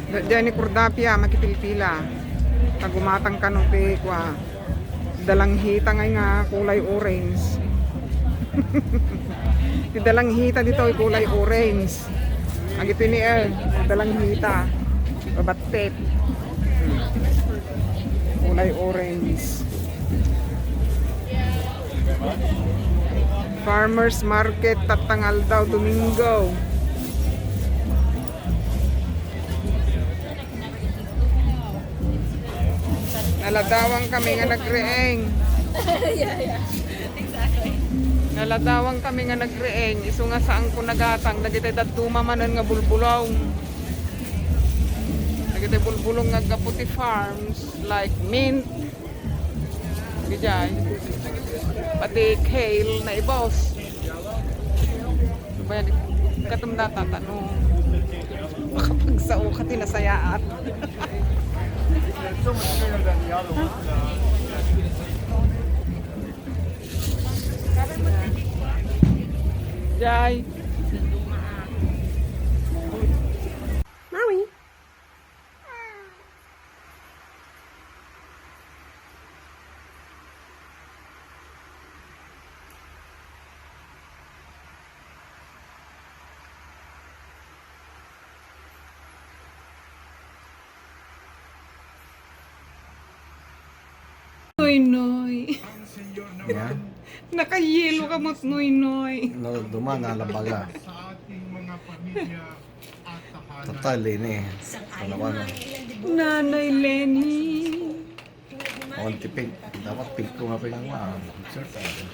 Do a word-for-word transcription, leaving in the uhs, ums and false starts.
Diay ni Cordapia, makipilpila. Pagumatang kano ti, kua, dalanghita ngay nga kulay orange. Ti dalanghita ditoy kulay orange. Agitoy ni, eh, dalanghita. Babattit. Hmm. Kulay orange. Farmers Market, tatta nga aldaw, Domingo. Naladawang kami nga nagreeng. Yeah, yeah. Exactly. Naladawang kami nga nagreeng. Isu nga saanko nagatang dagiti dadduma manen nga bulbulong. Dagiti bulbulong nga aggapu ti farms, like mint, Bijay. Pati kale na ibos. Subay, katum data tano. Makapagsao ka ti nasayaat. Jay. Mommy. Noynoy. Nga? Nakayelo ka met, Noynoy. No, duma na labaga. Total, ini. Ano ba na? Nanay Lenny. On ti pink. Dapat pink ko nga pinangwa. Sure talaga.